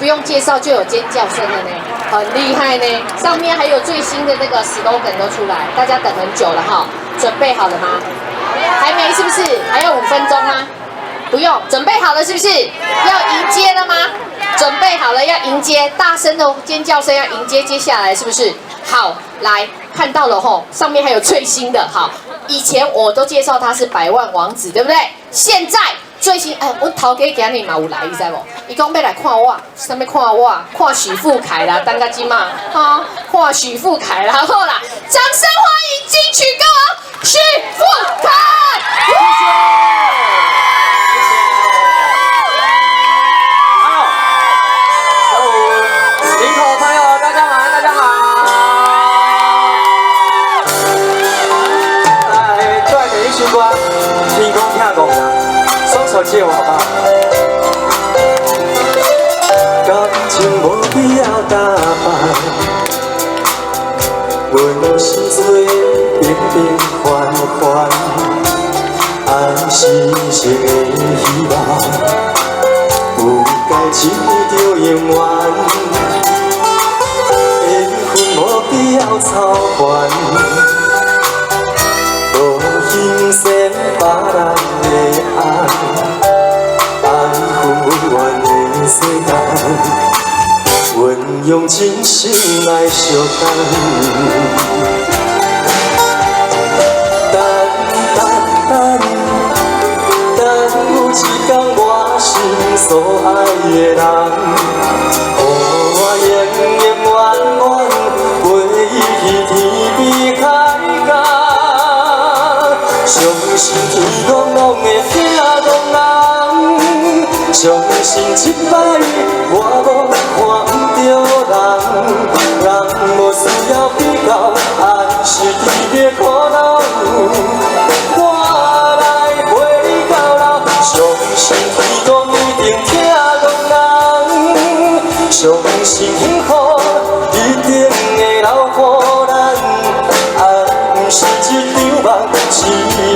不用介紹就有尖叫聲了呢，很厲害呢。上面還有最新的那個 slogan 都出來，大家等很久了哈，準備好了嗎？還沒是不是？還要5分鐘嗎？不用，準備好了是不是？要迎接了嗎？準備好了要迎接，大聲的尖叫聲要迎接接下來是不是？好，來看到了吼，上面還有最新的，好，以前我都介紹他是百萬王子，對不對？現在最新，哎，阮頭家今日嘛有來，你知無？伊講欲來看我，啥物看我？看許富凱啦，等甲這馬，哈，看許富凱啦，好啦，掌聲歡迎金曲歌王許富凱。謝謝。好，林口朋友，大家晚安，大家好。來，再來一首歌，天公疼戇人，雙手借我好不好？感情無必要打扮，阮心做平平凡凡，愛是生的希望，不該情就永遠。緣分無必要操煩，無形成別人的愛，愛分永遠的世間，阮用真心來相等。等等等，等有一天我心所愛的人，予我永永遠遠陪伊去天邊海角。相信天公攏會疼戇人，相信這擺我無看毋著人，人無需要比較，愛是特別苦惱。我來陪你到老，相信天公一定疼戇人，相信幸福一定會留予咱。愛毋是一場夢，只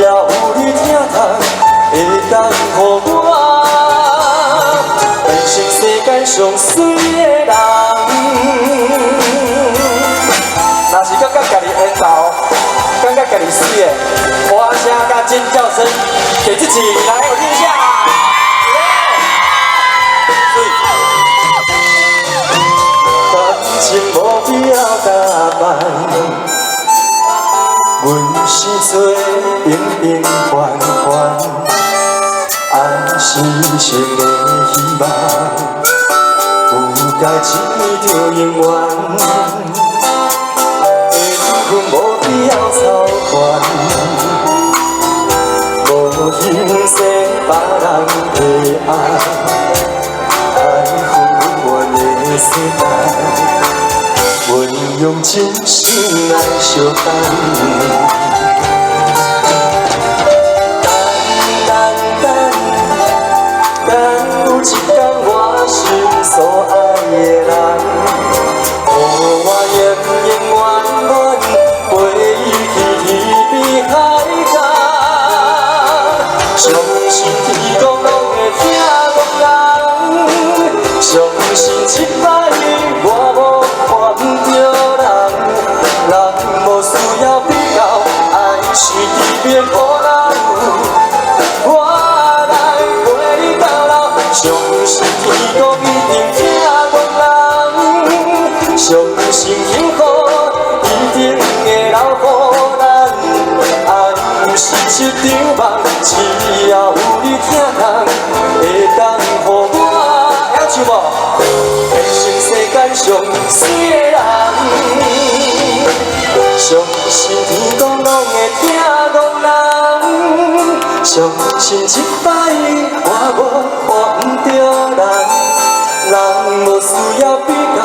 要有你疼痛，會當予我變成世間上媠的人。若是感覺家己緣投，感覺家己媠的，歡聲佮尖叫聲，給自己來，我聽一下。媠。感情無必要打扮，阮生做平平凡凡，愛是生的希望，不該情就永遠。緣分無必要操煩，無形成別人的愛，愛分永遠的世界，阮用真心來相等。等等等，等有一天我心所愛的人，予我永永遠遠陪伊去天邊海角。相信天公攏會疼戇人，相信這擺我無看毋著人，人無需要比較，愛是特別苦惱。我來陪你到老，相信天公一定疼戇人，相信幸福一定會留予咱。愛毋是一場夢，只要有你疼痛，會當予我會曉唱無？變成世間上媠的人。相信天公攏會疼戇人，相信這擺我無看毋著人，人無需要比較，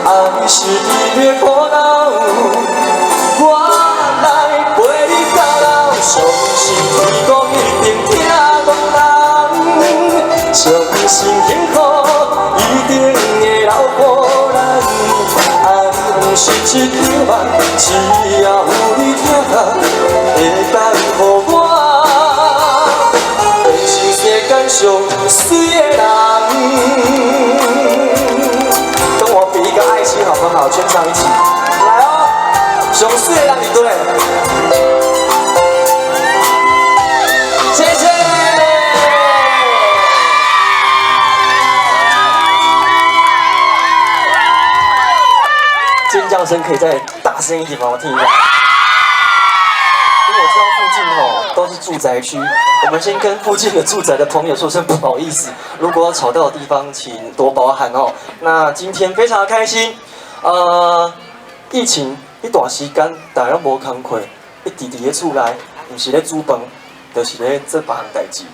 愛是特別苦惱。我來陪你到老，相信天公一定疼戇人，相信幸福一定會留予咱。愛毋是一場夢，只要有你疼痛，會當予我變成世間上媠的人。好，全場一起來哦！上媠的人佇佗？謝謝。尖叫聲可以再大聲一點嗎？我聽一下。因為我知道附近吼都是住宅區，我們先跟附近的住宅的朋友說聲不好意思，如果有吵到的地方，請多包涵哦。那今天非常的開心，疫情一段時間大家攏無工課，一直佇咧厝內，毋是咧煮飯，就是咧做別項代誌。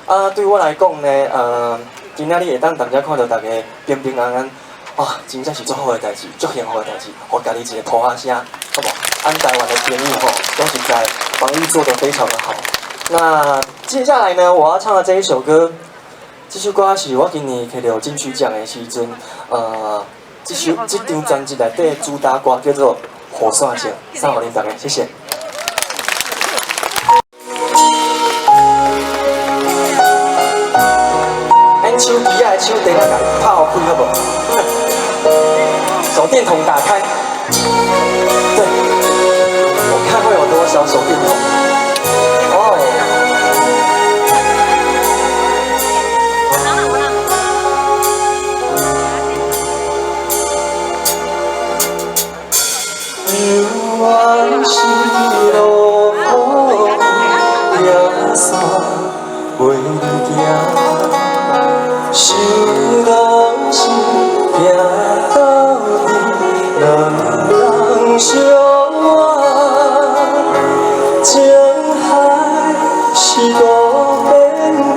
啊，對我來講呢，今仔日會當大家看到大家平平安安，哇，真正是足好的代誌，足幸福的代誌，予家己一個噗仔聲，好無？咱台灣的朋友吼，講實在，防疫做得非常的好。那接下來呢，我要唱的這一首歌，這首歌是我今年摕到金曲獎的時陣，這首這張專輯內底主打歌叫做《雨傘情》，送予恁大家，謝謝。咱手機仔的手電仔共拍開好無？手電筒打開，對，我看會有多少手電筒。哦。犹原是落雨，雨伞袂行，想拢是拼斗阵，两人相偎，情海是渡边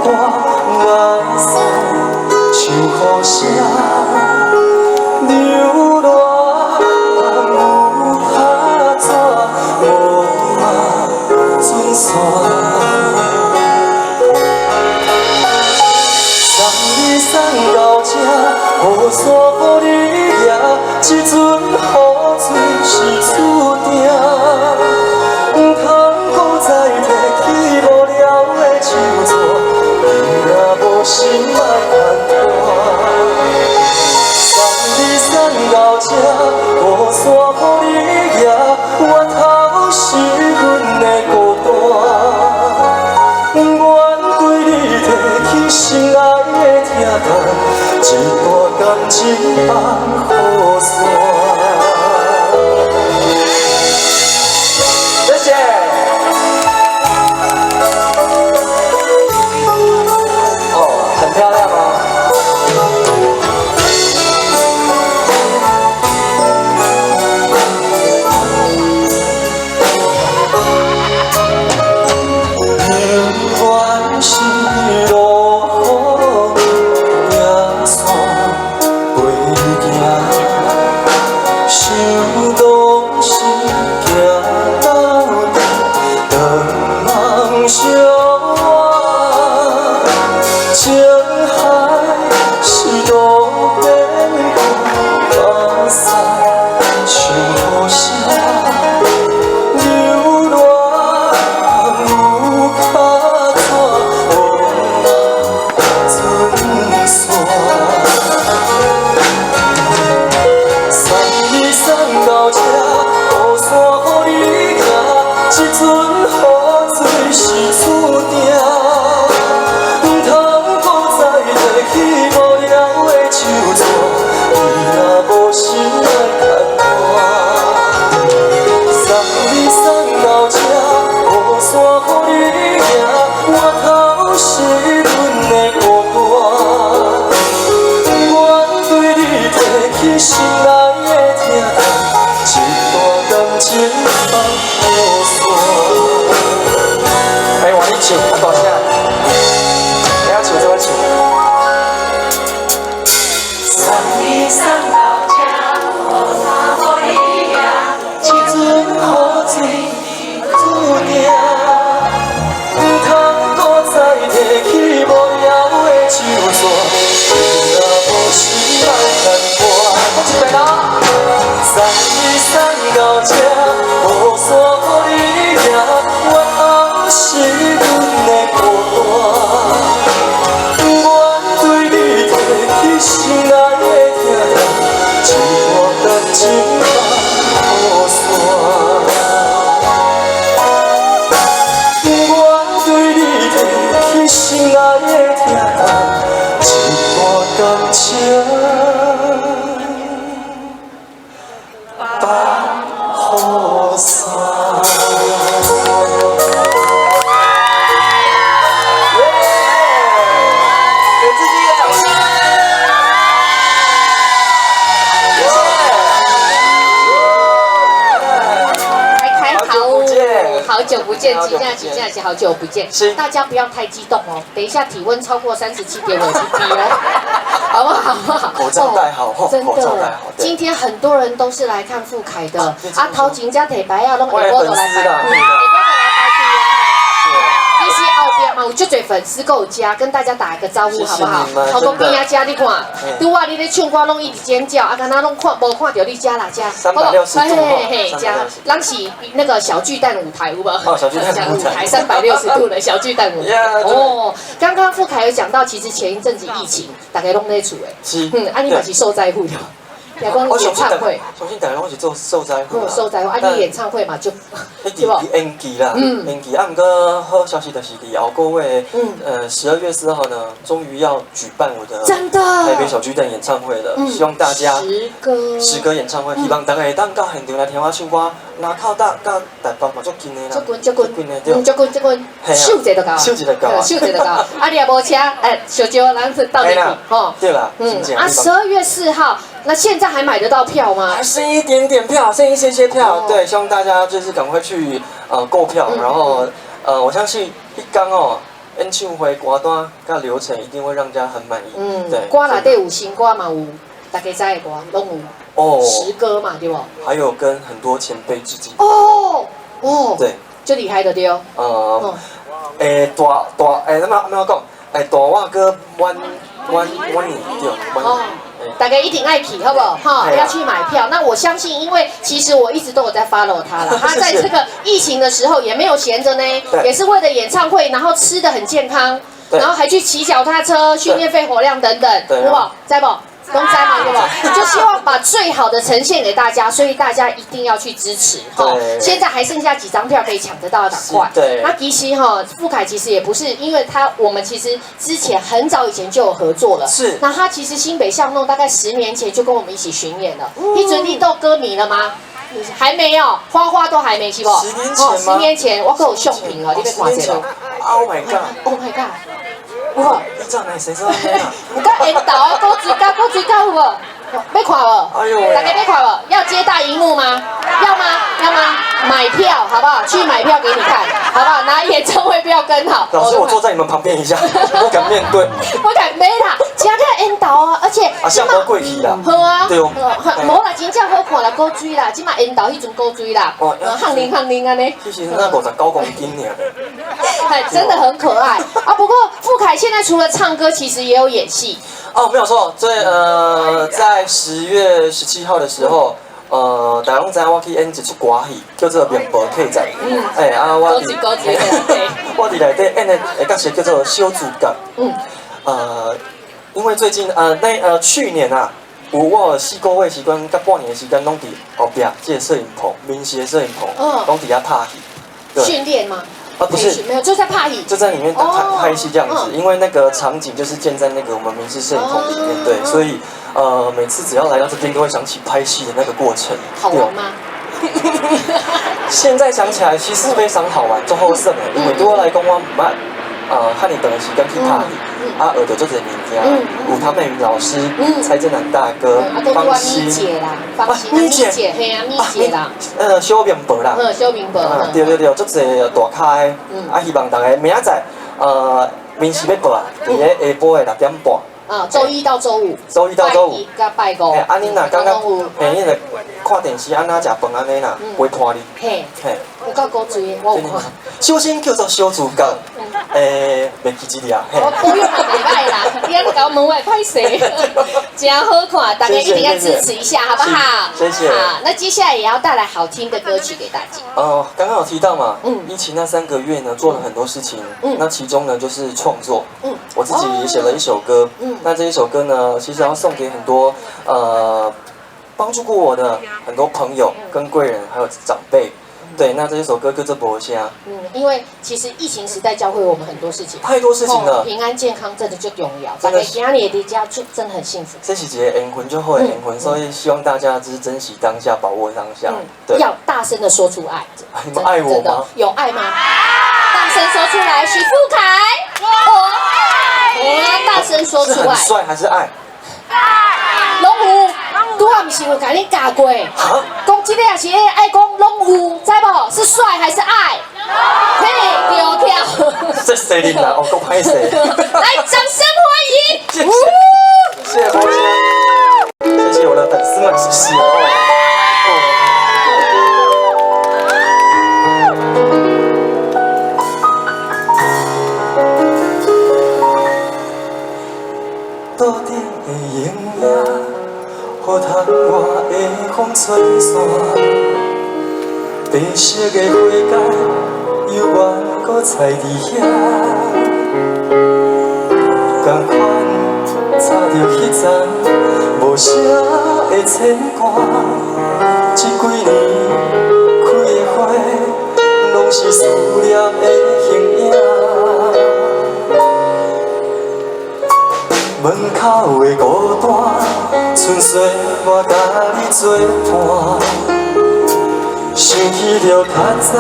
歌，目屎像雨声，流连有拍纸，无嘛准线。送你送到这，雨伞予你举，这阵雨水是注定。毋通阁再提起无聊的手纸，你若无心莫牵拖。送你送到这，雨伞予你举，源头是阮的孤单。不愿对你提起心内的疼痛，这段感情放雨伞。謝謝。哦，很漂亮哦。犹原是落雨，雨伞袂行，想拢是行斗阵，两人相偎，情海是渡边歌，目屎像雨声，流连有卡纸，无嘛准线。送你送到这，雨伞予你举，这阵雨水是注定。毋通阁再提起无聊的手纸，你若无心莫牵拖。送你送到这，雨伞予你举，源头是阮的孤单。不愿对你提起心内的疼痛，这段感情放雨伞。哎，换你唱，較大聲，會曉唱做伙唱。送你送到這，雨傘予你舉，這陣雨水是注定，毋通閣再提起無聊的手纸，你若無心莫牽拖。閣一遍哦。送你送到這，雨傘予你舉，源頭是阮的孤單。不願對你提起心內的疼痛，這段感情。不見，好久真正是真正是好久不見。是。大家不要太激動哦，等一下體溫超過37.5低哦，好不好？好不好？口罩戴好吼。真口罩戴的好，對。今天很多人都是來看富凱的。啊，頭前才提牌仔，攏我的下晡就來粉絲啦。排，下晡就來排隊啊。其實後邊嘛有足濟粉絲閣有遮，跟大家打一個招呼好不好？謝謝你們。頭拄邊仔遮你看，拄仔你咧唱歌攏一直尖叫，啊，敢若攏看無看著你遮啦遮。 360度。嘿嘿，遮，咱是那個小巨蛋舞台有無？哦，小巨蛋舞台。360度的小巨蛋舞台。哦，剛剛富凱有講到，其實前一陣子疫情，大家攏咧厝的。是。嗯，啊，你嘛是受災戶的。講演唱會，相信大家攏是做受災戶。受災戶啊！你演唱會嘛就，對無？延期啦，延期啊！毋過好消息就是佇後個月，12月4號呢，終於要舉辦我的真的台北小巨蛋演唱會了。希望大家十歌十歌演唱會，希望大家會當到現場來聽我唱歌。若靠搭佮台北嘛足近的啦。足近足近的對。足近足近，手一下就到，手一下到，手一下就到。啊，你也無車，哎，小招咱是到底吼？對啦。嗯，啊，12月4號，那現在還買得到票嗎？還剩一點點票，剩一些些票。對，希望大家就是趕快去購票，然後我相信彼工哦，演唱會歌單佮流程一定會讓大家很滿意。嗯，對。歌內底有新歌嘛有，大家知的歌攏有。哦。十歌嘛，對無？還有跟很多前輩致敬。哦哦。對。最厲害的對。欸，大大欸，怎麼怎麼講？欸，大我閣晚晚晚年對，晚年。大家一定愛去，好不好？哈，要去買票。那我相信，因為其實我一直都有在 follow 他了。他在這個疫情的時候也沒有閒着呢，也是為了演唱會，然後吃得很健康，然後還去騎腳踏車訓練肺活量等等，對不？知無？攏知嘛，對不？就希望把最好的呈現給大家，所以大家一定要去支持哈。現在還剩下幾張票可以搶得到，趕快。對。那其實哈，富凱其實也不是，因為他我們其實之前很早以前就有合作了。那他其實新北巷弄大概10年前就跟我們一起巡演了。你準你都歌迷了嗎？還沒有，花花都還沒是不？ 10年前嗎？10年前，我閣有相片哦，你欲看這個。 Oh my god! Oh my god! 有無？你這樣誰知道啊？有佮緣投啊，古錐角，古錐角有無？欲看無？哎呦！大家欲看無？要接大螢幕嗎？要嗎？要嗎？買票好不好？去買票給你看，好不好？拿演唱會票跟好。老師，我坐在你們旁邊一下，不敢面對。不敢沒啦，真個緣投啊，而且啊，像無過去啦。好啊。對哦。無啦，真正好看啦，古錐啦，這馬緣投彼陣古錐啦，汗淋汗淋按呢。其實那59公斤爾。哎，真的很可愛啊！不過富凱現在除了唱歌，其實也有演戲。哦，沒有錯，在10月17號的時候，大家攏知影我去演一齣歌戲，叫做《麵包客棧》。欸，啊，我佇內底演的角色叫做小主角。因為最近那去年啊，有我有4個月時間，佮半年的時間，攏佇後壁這個攝影棚，民視的攝影棚，攏佇遐拍戲。訓練嗎？啊，不是，沒有，就在拍戲，就在裡面拍拍戲這樣子，因為那個場景就是建在那個我們民視攝影棚裡面，對，所以每次只要來到這邊，都會想起拍戲的那個過程。好玩嗎？現在想起來，其實非常好玩，足好耍的，因為對我來講，我毋捌遐爾長的時間去拍戲，啊，學著足濟物件，有唐美雲老師、蔡振南大哥、方心姐啦，方心咪姐，嘿啊，咪姐啦，小明伯啦，小明伯，對對對，足濟大咖的，啊，希望大家明仔載，民視欲播啊，佇咧下晡的6點半。啊，週一到週五，週一到週五，拜一佮拜五。啊，恁若感覺，嘿，恁若看電視按怎食飯按呢啦，袂伴你。嘿，嘿，有夠古錐，我有看。小生叫做小主角，欸，袂記這個啊。我不用嘛，袂䆀啦，你按呢共我問我會歹勢，真好看，大家一定要支持一下，好不好？謝謝。好，那接下來也要帶來好聽的歌曲給大家。哦，剛剛有提到嘛，疫情那3個月呢，做了很多事情，那其中呢就是創作，我自己也寫了一首歌，那這一首歌呢，其實要送給很多幫助過我的很多朋友、跟貴人，還有長輩。對，那這一首歌叫做《無聲》。嗯，因為其實疫情時代教會我們很多事情，太多事情了。平安健康真的最重要。大家今日佇遮就真的很幸福。這是一個緣分，就好的緣分，所以希望大家就是珍惜當下，把握當下。對，要大聲的說出愛。你們愛我嗎？有愛嗎？大聲說出來，許富凱，我要大聲說出來。是很帥還是愛？攏有，拄仔毋是有共你教過？講這個也是愛講攏有，知無？是帥還是愛？這細啉啦，哦，閣歹勢。來，掌聲歡迎！謝謝，謝謝波姐，謝謝我的粉絲們，謝謝。哦。桌頂的影影，予窗外的風吹散。白色的花盖，犹原阁栽佇遐。仝款插著彼层无声的牵挂。这几年开的花，拢是思念的形影。門口的孤單，剩歲我佮你作伴。想起著較早，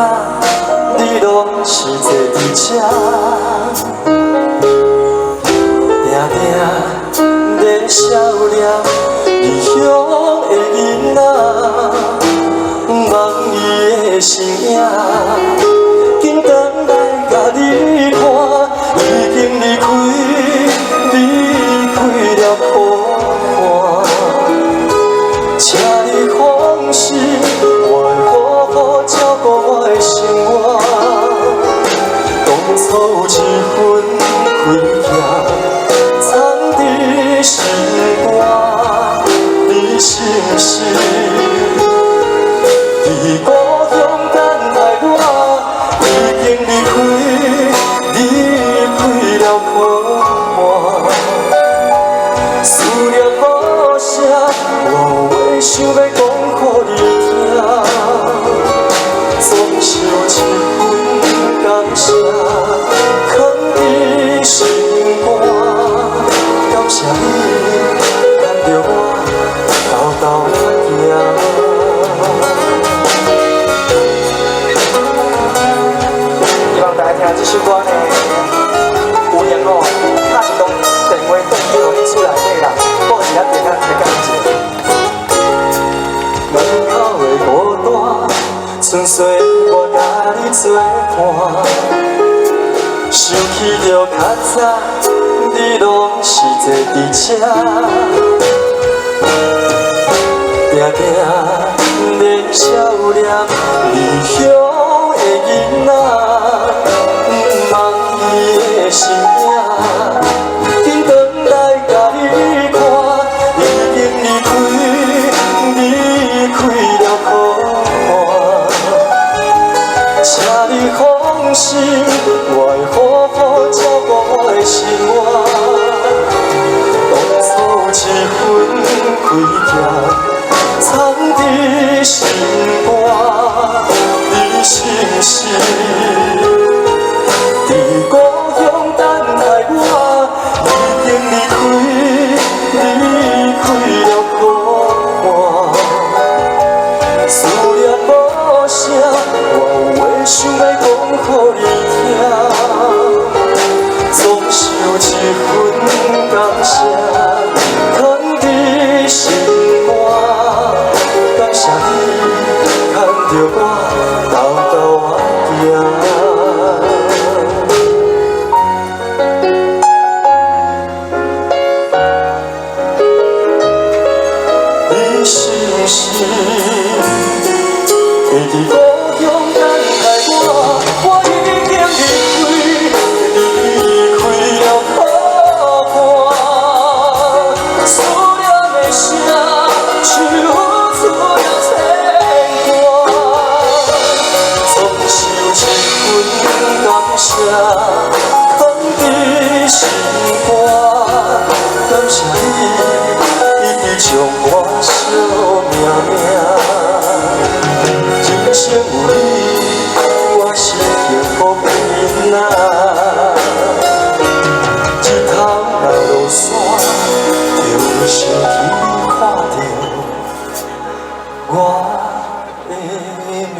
你攏是坐佇這，定定咧想念異鄉的囡仔，望伊的身影，緊轉來共你看，已經離開，離開了苦漢，請你放心，我會好好照顧我的生活。當初有一份虧欠，藏佇心肝，你是毋是佇故鄉等待我？已經離開，離開了苦漢。思念無聲，我有話想欲講予你聽，總是有一份感謝，藏佇心肝。感謝你牽著我沓沓仔行。希望大家聽這首歌呢，有閒哦，敲一通電話轉去予恁厝內底啦，報一下平安，來感謝。門口的孤單，剩歲我佮你作伴。想起著較早，你攏是坐佇這，定定咧想念異鄉的囡仔，望伊的身影，緊轉來共你看，已經離開，離開了苦漢。請你放心，我會好好照顧我的生活。當初有一份虧欠，藏佇心肝，你是毋是佇故鄉等待我？已經離開，離開了苦漢。思念無聲，我有話想欲講予你聽，總是有一份感謝，藏佇心肝。感謝你牽著我沓沓仔行。你是毋是會佇故鄉等待我？我已經離開，離開了苦漢。思念的聲，唱出了牽掛。總是有一份感謝，藏佇心肝。感謝你一直將我惜命命。人生有你，我是幸福囡仔。日頭若落山，就會想起你看著我的名。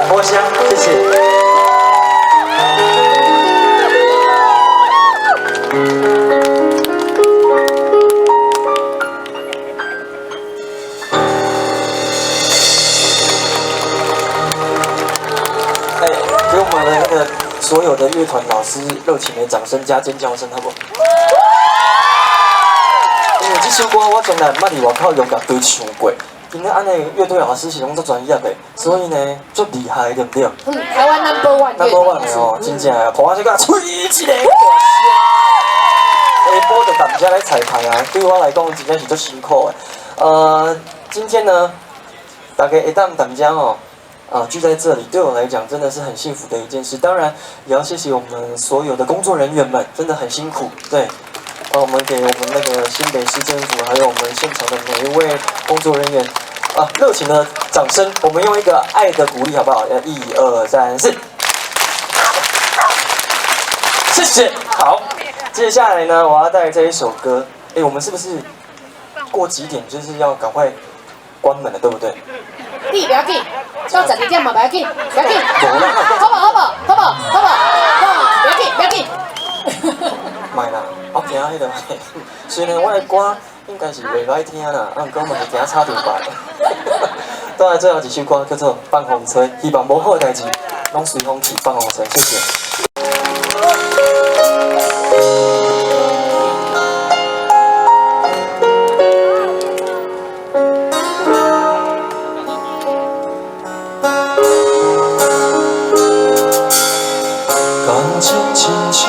多謝，謝謝。樂團老師熱情的掌聲加尖叫聲，好無？因為這首歌我從來毋捌佇外口用樂隊唱過，今日按呢樂隊老師是攏足專業的，所以呢足厲害，對毋對？嗯，台灣 number one ？number one 的哦，真正的，破這個吹一個大聲，下晡就踮遮來彩排啊，對我來講真正是足辛苦的。今天呢，大家會當踮遮哦，啊，聚在這裡，對我來講真的是很幸福的一件事。當然，也要謝謝我們所有的工作人員們，真的很辛苦。對，啊，我們給我們那個新北市政府，還有我們現場的每一位工作人員，啊，熱情的掌聲。我們用一個愛的鼓勵，好不好？一二三四，謝謝。好，接下來呢，我要帶來這一首歌。哎，我們是不是過幾點就是要趕快關門了，對不對？你不要緊，到12點嘛，不要緊，不要緊，好無好無好無好無，不要緊不要緊。莫啦，我驚彼個，雖然我的歌應該是袂歹聽啦，啊，毋過嘛是驚吵著別。倒來最後一首歌叫做《放風吹》，希望無好的代誌攏隨風去，放風吹，謝謝。感情親像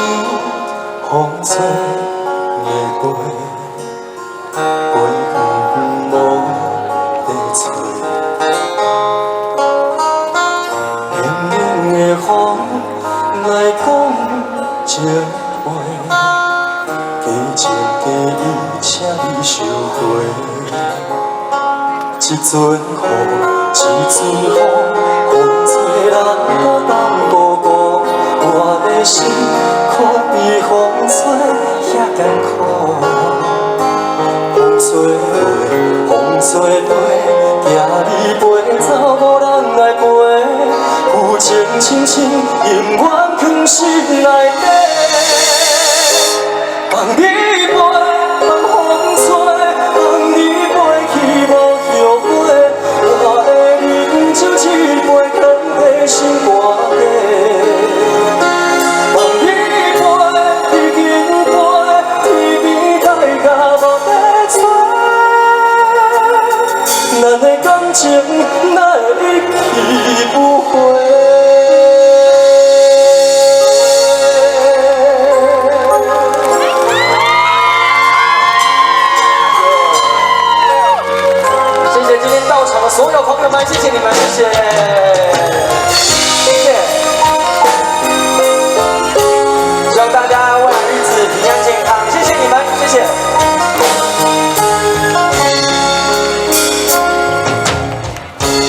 風吹的飞，飞远無得揣。冷冷的風來講情話，假情假意，請你收回。一陣雨，一陣風，風吹人孤單孤孤。我的心可比風吹遐艱苦，風吹飞，風吹飞，惊你飞走無人來陪，有情深深永遠藏心內底。放你飛，放風吹，放你飛去無後悔。我的啉酒一杯，藏在心肝底。放你飛，已經飛，天邊海角無得揣。咱的感情哪會一去不回？謝謝今天到場的所有朋友們，謝謝你們，謝謝，謝謝。希望大家未來日子平安健康，謝謝你們，謝謝。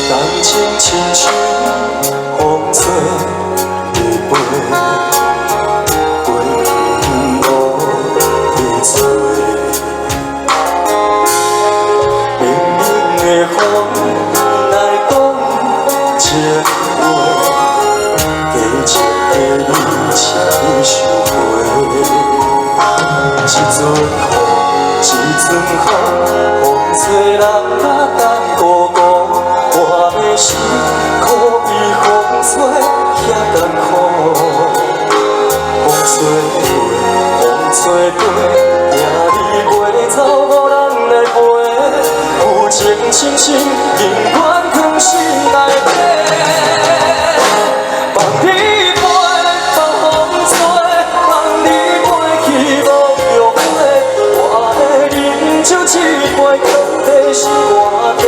感情親像風吹的飞，飛遠無得揣。冷冷的風來講情話，假情假意，請你收回。一陣雨，一陣風，風吹人孤單孤孤。我的心可比風吹遐艱苦。風吹飞，風吹飞，惊你飞走無人來陪。有情深深，永遠藏心內底。放你飛，放風吹，放你飛去無後悔。我的啉酒一杯，藏在心肝底。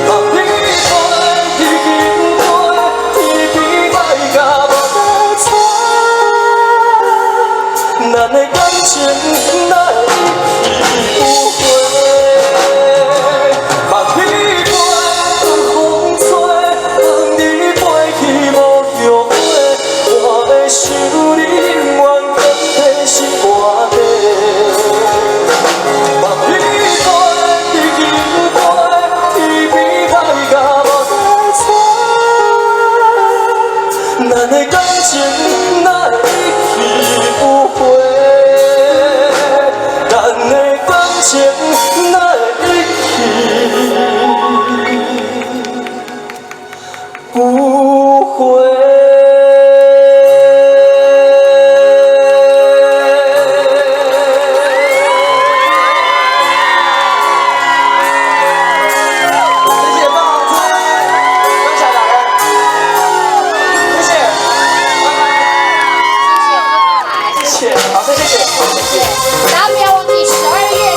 放你飛，已經飛，天邊海角無得揣。咱的感情哪會一去不回？放你飛，放風吹，放你飛去無後悔。我的想你永遠藏在心肝底。放你飛，已經飛，天邊海角無得揣。咱的感情哪會一去不回？咱謝，老師謝謝，謝謝。大家不要忘記12月。